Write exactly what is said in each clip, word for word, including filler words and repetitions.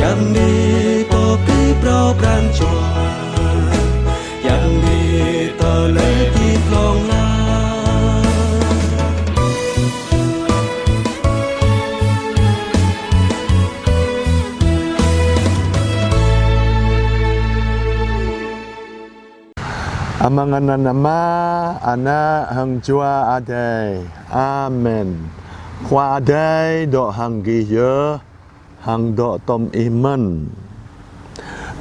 Yang ni pơpĭ phrâo pran jua, yang ni tơlơi hơdip hlŏng lar. Amăng anăn Ama, Ană hăng Jua Adai. Amen. Khua Adai dŏ hăng gih yơh, hăng dŏ tŏm ih mơ̆n.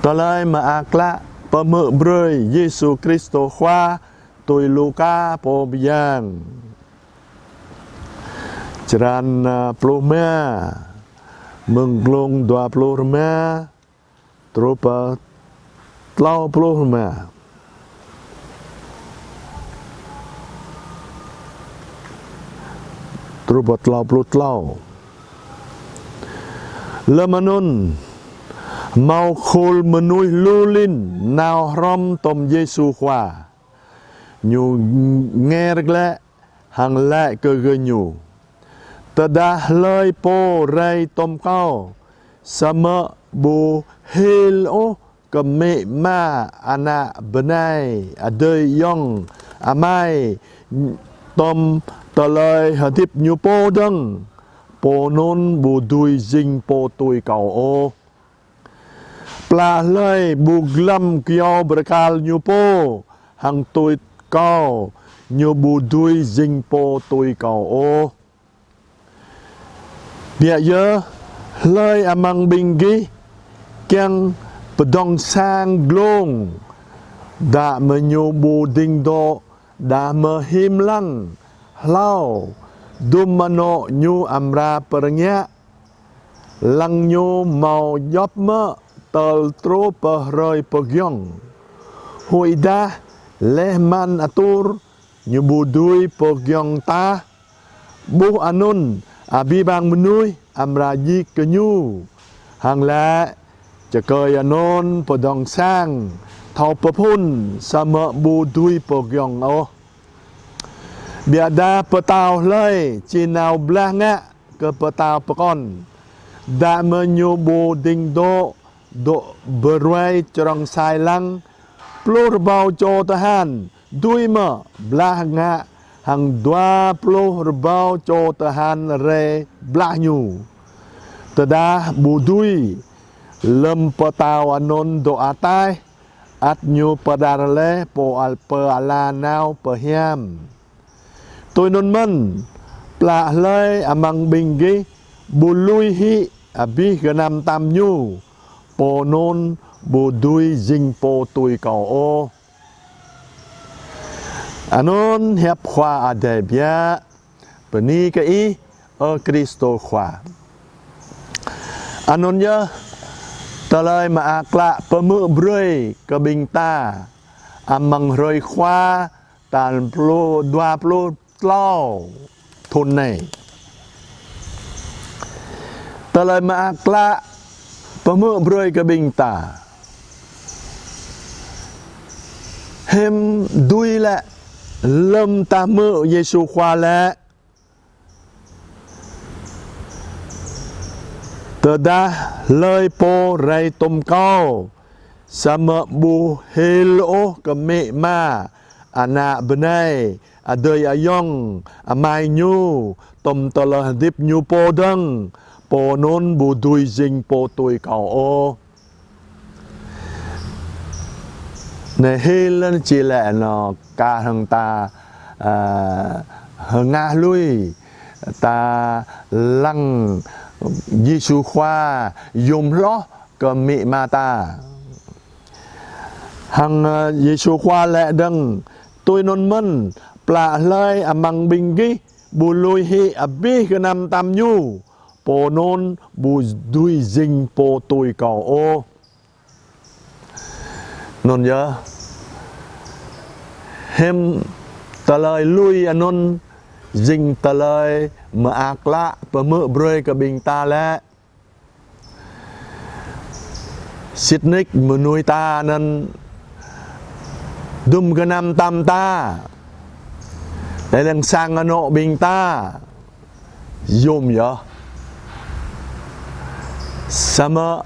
Tơlơi mơak klă pơhmư̆ brơi Yêsu Kristô Khua tui Luka pô mơyang. Črăn, ơ, pluh rơma, mơ̆ng glông dua pluh rơma truh pơ tlâo pluh rơma. Truh pơ tlâo pluh tlâo. Lơm anŭn, hmâo khul mơnuih lu lin nao hrŏm tŏm Yêsu Khua. Ñu nger glaĭ hăng laĭ kơ gơñu: Tơdah hlơi pô rai tŏm Kâo, samơ̆ ƀu hil ôh kơ amĭ ama, ană bơnai, adơi ayŏng amai, tŏm tơlơi hơdip ñu pô dơ̆ng, pô anŭn ƀu dưi jing pô tui Kâo ôh. Plah hlơi ƀu glăm kyâo bơrơkal ñu pô hăng tui Kâo, ñu ƀu dưi jing pô tui Kâo ôh. Biă yơh, hlơi amăng ƀing gih kiăng pơdŏng sang glông, dah mơ̆ ñu ƀu ding dŏ, dah mơ̆ him lăng, hlâo, dŭm anŏ ñu amra pơrơngiă, lăng ñu hmâo djŏp mơ̆ tơl truh pơ hrơi pơgiŏng. Huĭ dah laih mơ̆n atur, ñu ƀu dưi pơgiŏng tah, ƀuh anŭn abih bang mơnuih amra djik kơ ñu, hăng laĭ: Čơkơi anŭn pơdŏng sang, thâo pơphun, samơ̆ ƀu dưi pơgiŏng ôh. Biă dah pơtao hlơi či nao blah ngă kơ pơtao pơkŏn, dah mơ̆ ñu ƀu ding dŏ, dŏ pơruai črŏng sai lăng, pluh rơbâo čô tơhan dưi mơ̆ blah ngă hăng dua pluh rơbâo čô tơhan rai blah ñu? Tơdah ƀu dưi, lơm pơtao anŭn dŏ ataih, ăt ñu pơđar laih pô al-, pơala nao pơhiam. Tui anŭn mơ̆n, plah hlơi amăng ƀing gih ƀu lui hĭ abih gơnam tam ñu, pô anŭn ƀu dưi jing pô tui Kâo ôh. Anŭn hiăp Khua Adai biă. Bơni kơ Ih, ơ Kristô Khua. Anŭn yơh tơlơi mơak klă pơhmư̆ brơi kơ ƀing ta amăng hrơi Khua tal pluh, dua pluh tlâo thŭn anai. Tơlơi mơak klă pơhmư̆ brơi kơ ƀing ta. Hiư̆m dưi lĕ, lơm ta hmư̆ Yêsu Khua laĭ: Tơdah hlơi pô rai tŏm Kâo, samơ̆ ƀu hil ôh kơ amĭ ama, ană bơnai, adơi ayŏng amai ñu, tŏm tơlơi hơdip ñu pô dơ̆ng, pô anŭn ƀu dưi jing pô tui Kâo ôh. Anai hil lĕ či lĕ anŏ kah hăng ta, ơ, hơngah lui, ta lăng Yêsu Khua yôm hloh kơ amĭ ama ta. Hăng, ơ, Yêsu Khua laĭ dơ̆ng: Tui anŭn mơ̆n, plah hlơi amăng ƀing gih ƀu lui hĭ abih gơnam tam ñu, pô anŭn ƀu dưi jing pô tui Kâo ôh. Anŭn yơh, hiư̆m tơlơi lui anŭn jing tơlơi mơak klă pơhmư̆ brơi kơ ƀing ta lĕ. Sĭt nik mơnuih ta anŭn dŭm gơnam tam ta, laih dơ̆ng sang anŏ ƀing ta yôm yơh. Samơ̆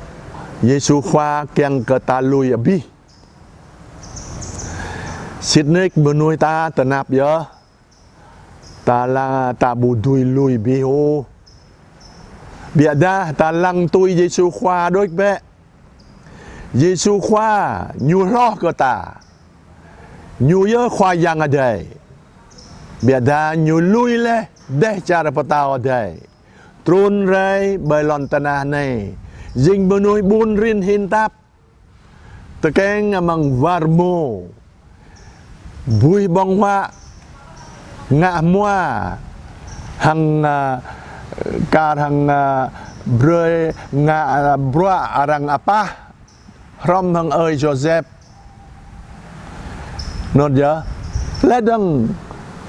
Yêsu Khua kiăng kơ ta lui abih. Sĭt nik mơnuih ta tơnap yơh. Ta la, ta ƀu dưi lui abih ôh. Biă dah ta lăng tui Yêsu Khua đôč bĕ. Yêsu Khua ñu hloh kơ ta. Ñu yơh Khua Yang Adai. Biă dah ñu lui laih dêh čar pơtao Adai, trŭn rai ƀơi lŏn tơnah anai, jing mơnuih ƀun rin hin tap, tơkeng amăng war rơmô, buih ƀơ̆ng huă, ngă hmua, hăng, a, kar hăng, a, brơi ngă, a, bruă arăng apah, hrŏm hăng ơi Yôsep. Anŭn yơh, laih dơ̆ng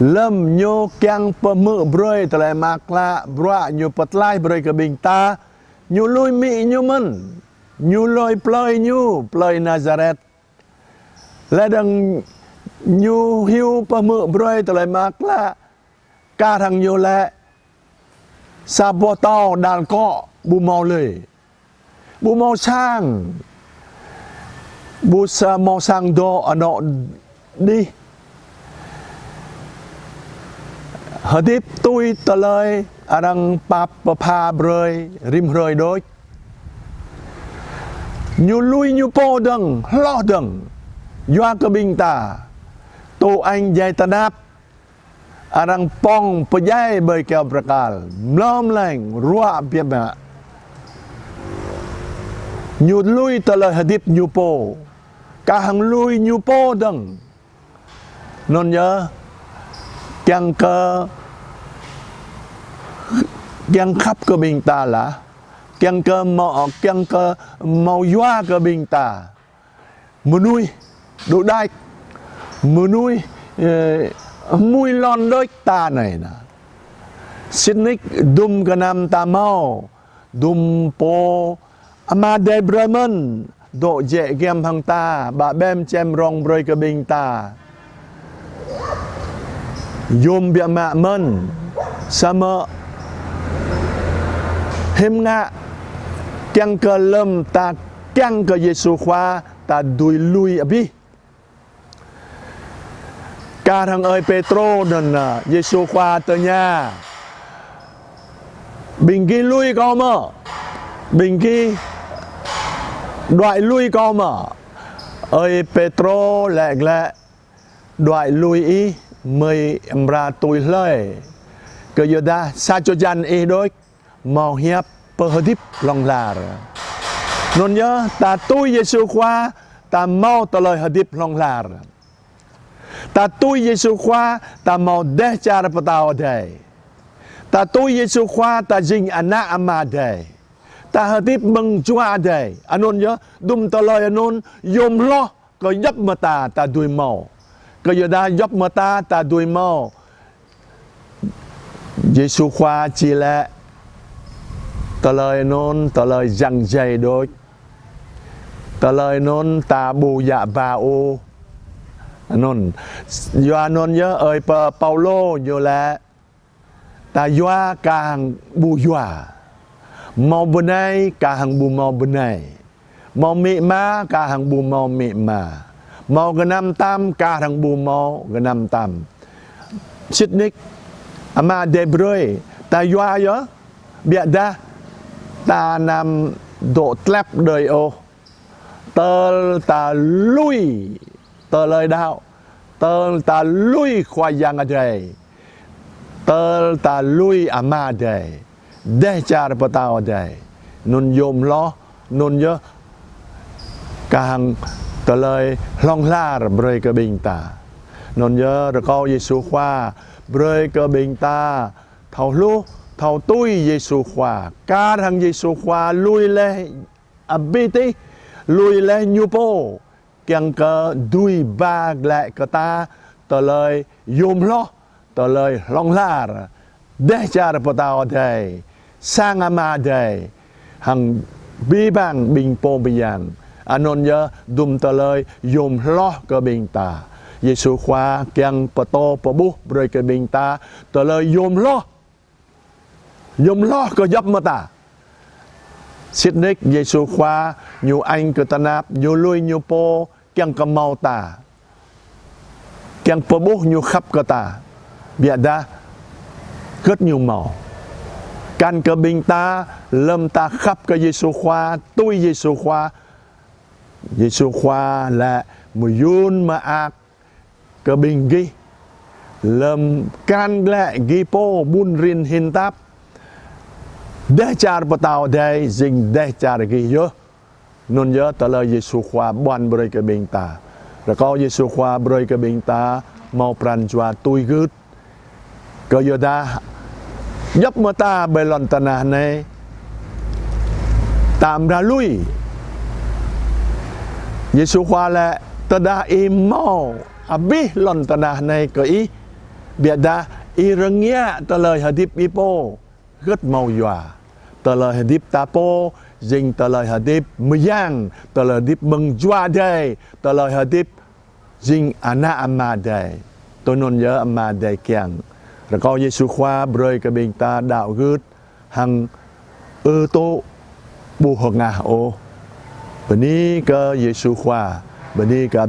lơ̆m ñu kiăng pơhmư̆ brơi tơlơi mơak klă, bruă ñu pơtlaih brơi kơ ƀing ta, ñu lui amĭ ñu mơ̆n, ñu lui plơi ñu, plơi Nazaret. Laih dơ̆ng ñu hyu pơhmư̆ brơi tơlơi mơak klă, kar hăng ñu laĭ, sa boh tâo đal akŏ ƀu hmâo lơi. Ƀu hmâo sang. Ƀu sa hmâo sang dŏ anŏ đih. Hơdip tui tơlơi arăng pap pơpha brơi rĭm hrơi đôč. Ñu lui ñu pô dơ̆ng, hloh dơ̆ng. Yua kơ ƀing ta. Tŭ añ djai tơnap. Arăng pŏng pơdjai ƀơi kơyâo bơrơkal, mlŏm leng, ruă biă mă. Ñu lui tơlơi hơdip ñu pô, kar hăng lui ñu pô dơ̆ng. Anŭn yơh, kiăng kơ, kiăng khăp kơ ƀing ta lah, kiăng kơ hmâo, kiăng kơ hmâo yua kơ ƀing ta. Mơnuih đôč đač, mơnuih, ơ, mui lŏn đôč ta anai nă. Sĭt nik dŭm gơnam ta hmâo, dŭm pô Ama Adai brơi mơ̆n, dŏ jĕ giăm hăng ta, ba ƀem čem rong brơi kơ ƀing ta. Yôm biă mă mơ̆n, samơ̆ hiư̆m ngă kiăng kơ lơ̆m ta kiăng kơ Yêsu Khua ta dưi lui abih. Kar hăng ơi Pêtrô anŭn, a, Yêsu Khua tơña: Ƀing gih lui kâo mơ̆? Ƀing gih đuaĭ lui kâo mơ̆? Ơi Pêtrô laĭ glaĭ: Đuaĭ lui ih mơi amra tui hlơi? Kơ yua dah sa čô jăn ih đôč hmâo hiăp pơhơdip hlŏng lar. Anŭn yơh, ta tui Yêsu Khua, ta hmâo tơlơi hơdip hlŏng lar. Ta tui Yêsu Khua, ta hmâo dêh čar pơtao Adai. Ta tui Yêsu Khua, ta jing ană Ama Adai. Ta hơdip mơ̆ng Jua Adai. Anŭn yơh, dŭm tơlơi anŭn yôm hloh kơ djŏp mơta ta dưi hmâo. Kơ yua dah djŏp mơta ta dưi hmâo. Yêsu Khua či laĭ tơlơi anŭn, tơlơi jăng jai đôč. Tơlơi anŭn ta ƀu djă ba ôh. Anŭn. Yua anŭn yơh ơi Pa-, Paulô ñu laĭ, ta yua kar hăng ƀu yua. Hmâo bơnai kar hăng ƀu hmâo bơnai. Hmâo amĭ ama kar hăng ƀu hmâo amĭ ama. Hmâo gơnam tam kar hăng ƀu hmâo gơnam tam. Sĭt nik Ama Adai brơi, ta yua yơh, biă dah ta anăm dŏ tlep đơi ôh. Tơl ta lui tơlơi đaŏ, tơl ta lui Khua Yang Adai, tơl ta lui Ama Adai, dêh čar pơtao Adai. Anŭn yôm hloh, anŭn yơh kar hăng tơlơi hlŏng lar brơi kơ ƀing ta. Anŭn yơh rơkâo Yêsu Khua brơi kơ ƀing ta thâo hluh, thâo tui Yêsu Khua. Kar hăng Yêsu Khua lui laih abih tih, lui laih ñu pô, kiăng kơ dưi ba glaĭ kơ ta tơlơi yôm hloh, tơlơi hlŏng lar, dêh čar pơtao Adai, sang Ama Adai, hăng abih bang ƀing pô mơyang. Anŭn yơh dŭm tơlơi yôm hloh kơ ƀing ta. Yêsu Khua kiăng pơtô pơƀuh brơi kơ ƀing ta tơlơi yôm hloh. Yôm hloh kơ djŏp mơta. Sĭt nik Yêsu Khua ñu añ kơ tơnap, ñu lui ñu pô, kiăng kơ hmâo ta, kiăng pơƀuh ñu khăp kơ ta. Biădah hơgĕt ñu hmâo? Kăn kơ ƀing ta, lơ̆m ta khăp kơ Yêsu Khua, tui Yêsu Khua, Yêsu Khua lĕ mơyŭn mơak kơ ƀing gih, lơ̆m krăn glaĭ gih pô ƀun rin hin tap. Dêh čar pơtao adai jing dêh čar gih yơh. Anŭn yơh tơlơi Yêsu Khua ƀuăn brơi kơ ƀing ta. Rơkâo Yêsu Khua brơi kơ ƀing ta hmâo pran jua tui gưt. Kơ yua dah djŏp mơta ƀơi lŏn tơnah anai ta amra lui. Yêsu Khua lĕ: Tơdah ih hmâo abih lŏn tơnah anai kơ ih, biădah ih rơngiă tơlơi hơdip ih pô, hơgĕt hmâo yua? Tơlơi hơdip ta pô jing tơlơi hơdip mơyang, tơlơi hơdip mơ̆ng Jua Adai, tơlơi hơdip jing ană Ama Adai. Tui anŭn yơh Ama Adai kiăng. Rơkâo Yêsu Khua brơi kơ ƀing ta đaŏ gưt hăng ơ tŭ ƀu hơngah ôh. Bơni kơ Yêsu Khua, bơni kơ